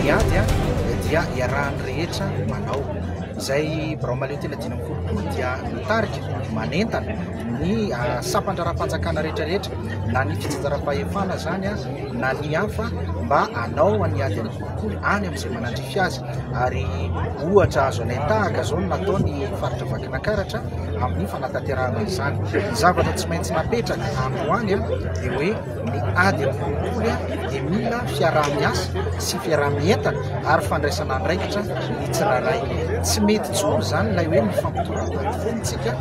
Ny ady dia iarahan'ny rehetra manao. Izay birao mahaleo tena 65 dia mitarika, manentana ny sampan-draharaham-panjakana rehetra rehetra na ny fitsinjaram-pahefana izany na ny hafa mba hanao ny ady amin'ny kolikoly any amin'izay manandrify azy. Ary ohatra azo alain-tahaka izao no nataon'ny faritra Vakinankaratra amin'ny fanatanterahana izany. Ny zavatra tsy maintsy napetraka androany dia hoe ny ady amin'ny kolikoly dia mila fiaraha-miasa sy fiaraha-mientana ary fandraisana andraikitra ny tsirairay. Tsy mety intsony izany ilay hoe mifampitora-bato foana isika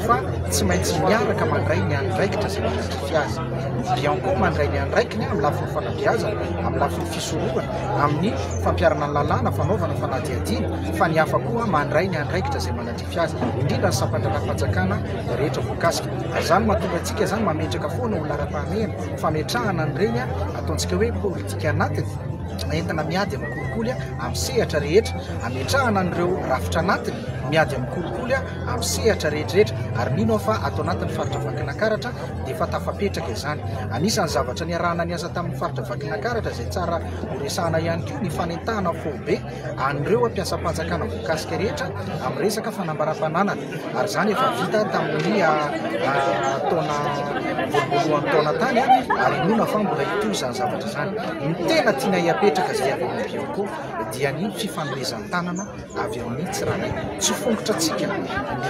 fa tsy maintsy miaraka mandray ny andraikitra izay manandrify azy. Ny Bianco mandray ny andraikiny amin'ny lafiny fanabeazana, amin'ny lafiny fisorohana, amin'ny fampiharana ny lalàna, fanaovana fanadihadiana, fa ny hafa koa mandray ny andraikitra izay manandrify azy, indrindra ny sampan-draharaham-panjakana rehetra voakasika. Ary izany mahatonga antsika izany mametraka foana ho laharam-pahamehana fametrahana an'ireny ataontsika hoe politika anatiny entina miady amin'ny kolikoly amin'ny sehatra rehetra, ametrahana an'ireo rafitra anatiny miady amin'ny kolikoly amin'ny sehatra rehetrarehetra ary mino aho fa ato anatin'ny faritra Vakinankaratra dia efa tafapetraka izany. Anisan'ny zavatra niarahana niasa tamin'ny faritra Vakinankaratra izay tsara horesahana ihany koa ny fanentahana faobe an'ireo mpiasam-panjakana voakasika rehetra amin'ny resaka fanambaram-pananana ary izany efa vita tamin'ny taona voalohany taona tany ary inoana fa mbola hitohy izany zavatra izany. Ny tena tiana hiapetraka izay avy amin'ny Bianco dia ny fifanomezan-tanana avy amin'ny tsirairay. Tsy fongotra antsika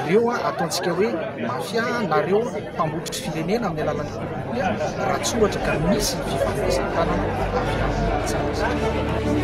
ireo ataontsika hoe mafia na ireo mpambotry firenena amin'ny alalan'ny kolikoly raha tsy ohatra ka misy ny fifanomezan-tanana avy amin'ny tsirairay.